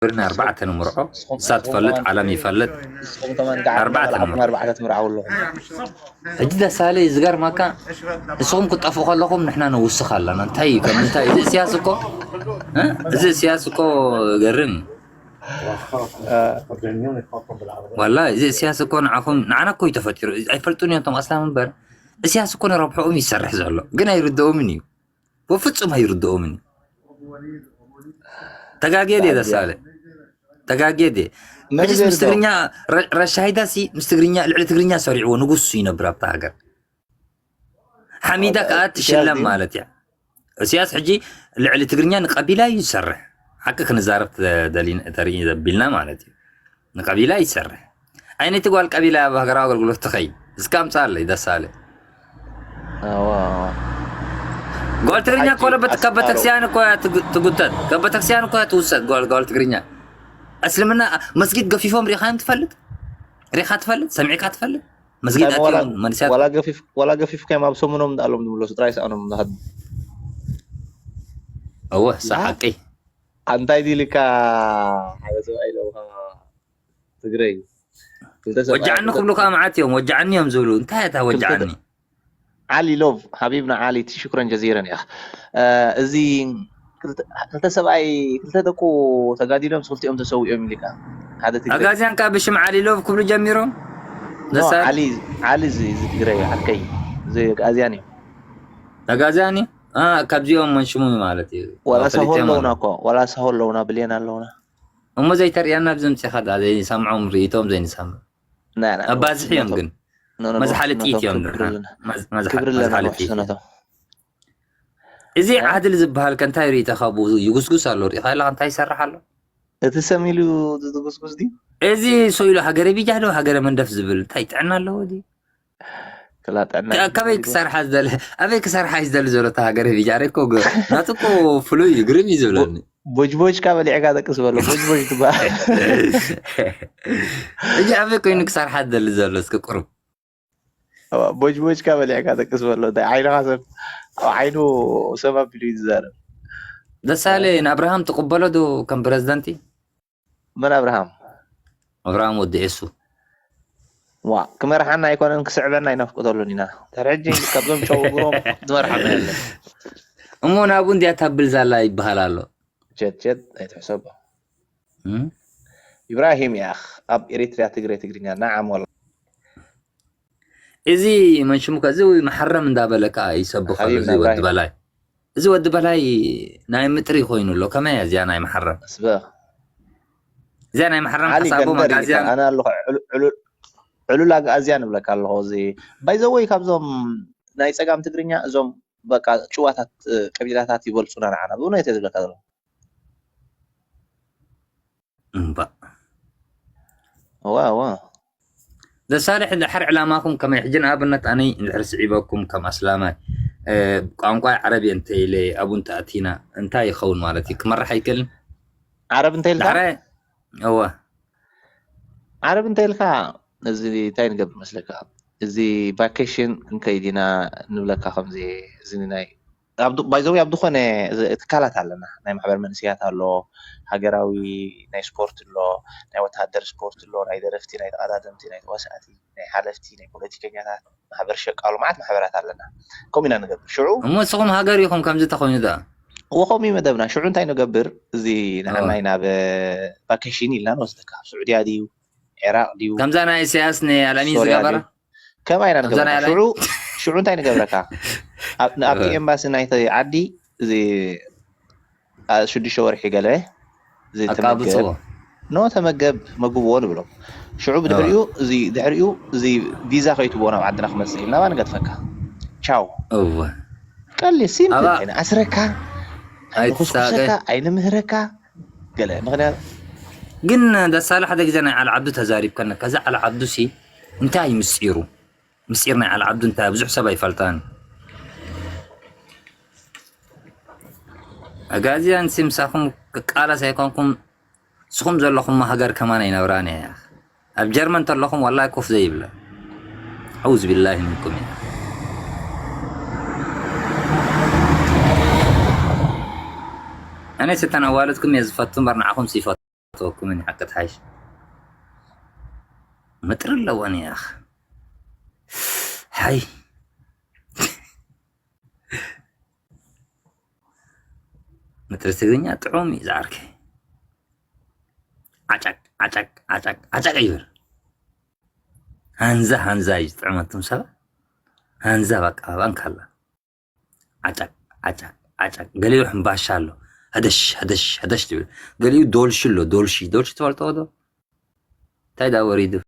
ብርና ኣርባዕተ ንምርዖ። ንሳ ትፈልጥ፣ ዓለም ይፈልጥ። ኣርባዕተ ንምርዖ። ሕጂ ደሳለ ዝገርመካ፣ ንስኹም ክትጠፍኡ ከለኹም ንሕና ነውስኽ ኣለና። እንታይ እዩ? ከም እንታይ? እዚ እስያስ እኮ፣ እ? እዚ እስያስ እኮ ገርም እዩ። ዋላ እዚ እስያስ እኮ ንዓኹም፣ ንዓና እኮ እዩ ተፈጢሩ። ኣይፈልጡን እዮም እቶም ኣስላም እምበር። እስያስ እኮ ንረብሕኦም ይሰርሕ ዘሎ፣ ግን ኣይርድኦምን እዩ። ብፍጹም ኣይርድኦምን እዩ። ተጋግየ ድየ ደሳለ? ተጋግየ ድየ? መን ሕጂስ ምስ ዘይርድኦ? ትግርኛ፣ ረ-፣ ረሻሂዳ ሲ ምስ ትግርኛ፣ ልዕሊ ትግርኛ ሰሪዕዎ ንጉስ ይነብር ኣብታ ሃገር። ሓሚዳ ከኣ ትሽለም ማለት እያ። እስያስ ሕጂ ልዕሊ ትግርኛ ንቀቢላ እዩ ዝሰርሕ። ሓቂ ክንዛረብ ተደሊን-፣ ተርኢ ዘቢልና ማለት እዩ። ንቀቢላ ይሰርሕ። ኣይነቲ ጓል ቀቢላ ኣብ ሃገራዊ ኣገልግሎት ትኸይድ። እስካ ኣምጻለይ ደሳለ። ኣዋ፣ ኣዋ። ጓል ትግርኛ ሓቂ እኮ ለበት ካብ ኣስማሮ። ቤተክርስትያን እኮ እያ ትግ-፣ ትጉተት። ካብ ቤተክርስትያን እኮ እያ ትውሰድ ጓል፣ ጓል ትግርኛ። እስልምና መስጊድ ገፊፎም ሪኻዮም ትፈልጥ? ሪኻ ትፈልጥ? ሰሚዕካ ትፈልጥ? መስጊድ እንታይ ዋላ፣ ኣትዮም መንእሰያት ዋላ ገፊፍ፣ ዋላ ገፊፍ ከይም ኣብ ሰሙኖም እንዳኣሎም ዝምለሱ ጥራይ ሰኣኖም እንዳሃዱ። እወ፣ እዛ ሓቂ። ኣንታይ ዲልካ ሓደ ሰብኣይ ኢሎምኻ ትግረይ። ክልተ ሰብኣይ ወጃዓኒ ክልተ ክብሉ ከዓ መዓት እዮም። ወጃዓኒ እዮም ዝብሉ። እንታይ እታ ክልተ ወጃዓኒ? ዓሊ ሎቭ፣ ሓቢብና ዓሊ፣ ሽክረን ጀዚረን ኢኻ። እ፣ እዚ ክልተ፣ ክልተ ሰብኣይ፣ ክልተ ደቁ ተጋዲሎም፣ ክልቲኦም ተሰዊኦም ኢልካ። ሓደ ትግረ። ኣጋዝያን ከዓ ብሽም ዓሊ ሎቭ ክብሉ ጀሚሮም? ኖ፣ ደሳለ? ዓሊ፣ ዓሊ እዚ፣ እዚ ትግረ እዩ፣ ዓርከይ። እዚ ኣጋዝያን እዩ። ኣጋዝያን እዩ? አ፣ ካብዚኦም መንሽሙ ማለት እዩ። ዋላ ሳሆ ፈሊጠዮም ኣለውና ኣለዉ። እኮ፣ ዋላ ሳሆ ኣለውና፣ ብሌን ኣለውና። እሞ ዘይተርእየና ኣብዚ ምጽኻ ደኣ ዘይንሰምዖም ርእይቶም ዘይንሰምዕ። ና፣ ና፣ ኣባዝሕ እዮም ነቶም፣ ግን። ኖ፣ ኖ፣ መዝሓሊ ነቶም ጥይት እዮም ክብሪ ድርሓን። ኣለና። መዝ-፣ መዝሓ-፣ ክብሪ ኣለና መዝሓሊ ጥይት። ነቶም። እዚ እ? ዓድል ዝበሃል ከ እንታይ ርእይቶ ካብኡ ይጉስጉስ ኣሎ? ሪኢኻ ኣለኻ እንታይ ይሰርሕ ኣሎ? እቲ ሰም ኢሉ ዝጉስጉስ ድዩ? እዚ ሰው ኢሉ ሃገረ ቢጃ ዶ ሃገረ መንደፍ ዝብል እንታይ ጥዕና ኣለዎ ድዩ? ክላ ጥዕና ከ-፣ ከመይ ይመስል። ክሰርሓ ዝደሊ፣ ኣበይ ክሰርሓ እዩ ዝደሊ ዘሎ እታ ሃገረ ቢጃ? ኣረ እኮ ገ-፣ ናቱ እኮ ፍሉይ እዩ፣ ግርም እዩ ዝብለኒ። ቦጅቦጅካ በሊዕካ ደቅስ በሎ፣ ቦጅቦጅ ትበሃል። እዚ ኣበይ ኮይኑ ክሰርሓ ዝደሊ ዘሎ እስኪ ቁሩብ? ኣዋ፣ ቦጅቦጅካ በሊዕካ ደቅስ በሎ። እንታይ ዓይንኻ ሰብ፣ ኣብ ዓይኑ ሰብ ኣቢሉ እዩ ዝዛረብ። ደሳለ ንኣብርሃም ትቕበሎ ዶ ከም ፕረዚደንቲ? መን ኣብርሃም? ኣብርሃም ወዲ ኤሱ። ዋ፣ ክመርሓና ኣይኮነን፣ ክስዕበና ኣይነፍቅደሉን ኢና። ድሕሪ ሕጂ ካብዞም ጨው እግሮም ዝመርሓና የለን። እሞ ናብኡ እንድያ ታብል ዛላ ይበሃል ኣሎ። ጀት ጀት ኣይትሕሰቦ። እም? ኢብራሂም ያኽ ኣብ ኤሪትርያ ትግረ ትግርኛ ነዓም ወላ። እዚ መን ሽሙ ከ? እዚ መሓረም እንዳበለ ከኣ ይሰብኽ ኣሎ፣ ሓቢብና እዚ ወዲ ኢብራሂም። በላይ። እዚ ወዲ በላይ ናይ ምጥሪ ኮይኑ ኣሎ። ከመይ እያ እዚኣ ናይ መሓረም? ስበኽ። እዚኣ ናይ መሓረም ዓሊ ሓሳቡ ገንደር እዩ። መጋዝያን። ኣነ ኣለኹ ዕሉ-፣ ዕሉ-፣ ዕሉል ኣግኣዝያን እብለካ ኣለኹ። እዚ ባይ ዘ ወይ ካብዞም ናይ ጸጋም ትግርኛ እዞም በቃ ጭዋታት፣ እ፣ ቀቢላታት ይበልጹና ንዓና። ብእውነት እየ ዝብለካ ዘለኹ። እምባእ። እዋ፣ እዋ። ደሳለ ሕጂ ድሓር ዕላማኹም ከመይ? ሕጂ ንኣብነት ኣነ እንድሕር ስዒበኩም ከም ኣስላማይ፣ እ፣ ቋንቋይ ዓረብ እየ እንተ ኢለ ኣብኡ እንተ ኣቲና እንታይ ይኸውን ማለት እዩ? ክመርሕ ኣይክእልን? ዓረብ እንተ ኢልካ? ድሓር፣ እወ። ዓረብ እንተ ኢልካ፣ እዚ እንታይ ንገብር መስለካ? እዚ ቫኬሽን ክንከይድ ኢና ንብለካ ከምዚ፣ እዚ ናይ ኣብ ዱ-፣ ባይ ዘ ወይ ኣብ ዝኾነ እዚ ትካላት ኣለና። ናይ ማሕበር መንእሰያት ኣሎ፣ ሃገራዊ ናይ ስፖርት ኣሎ፣ ናይ ወተሃደር ስፖርት ኣሎ፣ ናይ ደረፍቲ፣ ናይ ተቐዳደምቲ፣ ናይ ተዋሳእቲ፣ ናይ ሓለፍቲ፣ ናይ ፖለቲከኛታት፣ ማሕበር ሸቃሎ፣ መዓት ማሕበራት ኣለና። ከምኡ ኢና ንገብር። ሽዑ እሞ ንስኹም ሃገር ኢኹም ከምዚ ተኾይኑ ደኣ? እወ፣ ከምኡ እዩ መደብና። ሽዑ እንታይ ንገብር? እዚ ንዓናይ ኦ። ናብ ቫኬሽን ኢልና ንወስደካ። ኣብ ስዑድያ ድዩ? ዒራቕ ድዩ? ከምዛ ናይ ኢሳያስ ንኣልኣሚን ሶርያ ዝገበራ? ድዩ? ከምኣ ኢና ከምዛ ናይ ንገብረካ። ኣልኣሚን? ሽዑ፣ ሽዑ እንታይ ንገብረካ? ኣብ፣ ኣብቲ እ። ኤምባሲ ናይቲ ዓዲ፣ እዚ፣ ኣ፣ ሽዱሽተ ወርሒ ገለ፣ እዚ ኣቃብጽዎ። ተመገብ። ኖ፣ ተመገብ፣ መግብዎ ንብሎም። ሽዑ እ። ብድሕሪኡ፣ እዚ፣ ድሕሪኡ፣ እዚ ቪዛ ከይትብዎ ናብ ዓድና ክመጽእ ኢልና፣ ናባ ንገድፈካ። ቻው። እወ። ቀሊል፣ ሲምፕል። ኣባ-፣ ኣይንኣስረካ፣ ኣይንኹስኩሰካ፣ ኣይትሳቀ። ኣይንምህረካ። ገለ ምኽንያት ግን ደሳለ ሓደ ግዜ ናይ ዓሊ ዓብዱ ተዛሪብከኒ። ከዛ ዓሊ ዓብዱ ሲ እንታይ ምስጢሩ? ምስጢር ናይ ዓሊ ዓብዱ እንታይ? ብዙሕ ሰብ ኣይፈልጣን። ኣጋዚያን ሲ ምሳኹም ክቃለስ ኣይኮንኩም፣ ንስኹም ዘለኹም ሃገር ከማን ኣይነብራን እያ። ኣብ ጀርመን ተለኹም ዋላሂ ኮፍ ዘይብለ። ኣዑዝ ቢላሂ ሚንኩም እያ። ኣነ ስተን ኣዋልድኩም እየ ዝፈቱ እምበር ንዓኹም ሲፈቱ። ተወኩምን ሓቂ ትሓይሽ። ምጥሪ ኣለዎ ንያኽ። ሓይ። ምጥሪ ትግርኛ ጥዑም እዩ ዝዓርከይ። ዓጫቅ፣ ዓጫቅ፣ ዓጫቅ፣ ዓጫቅ ይብል። ሃንዛ፣ ሃንዛ እዩ ዝጥዕመቱም ሰባት። ሃንዛ በቃ፣ ባንክ ኣላ። ዓጫቅ፣ ዓጫቅ፣ ዓጫቅ። ገሊኡ ሕምባሻ ኣሎ። ሃደሽ፣ ሃደሽ፣ ሃደሽ ትብል። ገሊኡ ዶልሺ ኣሎ፣ ዶልሺ። ዶልሺ ትፈልጥዎ ዶ? እንታይ ዳ ወሪዱ?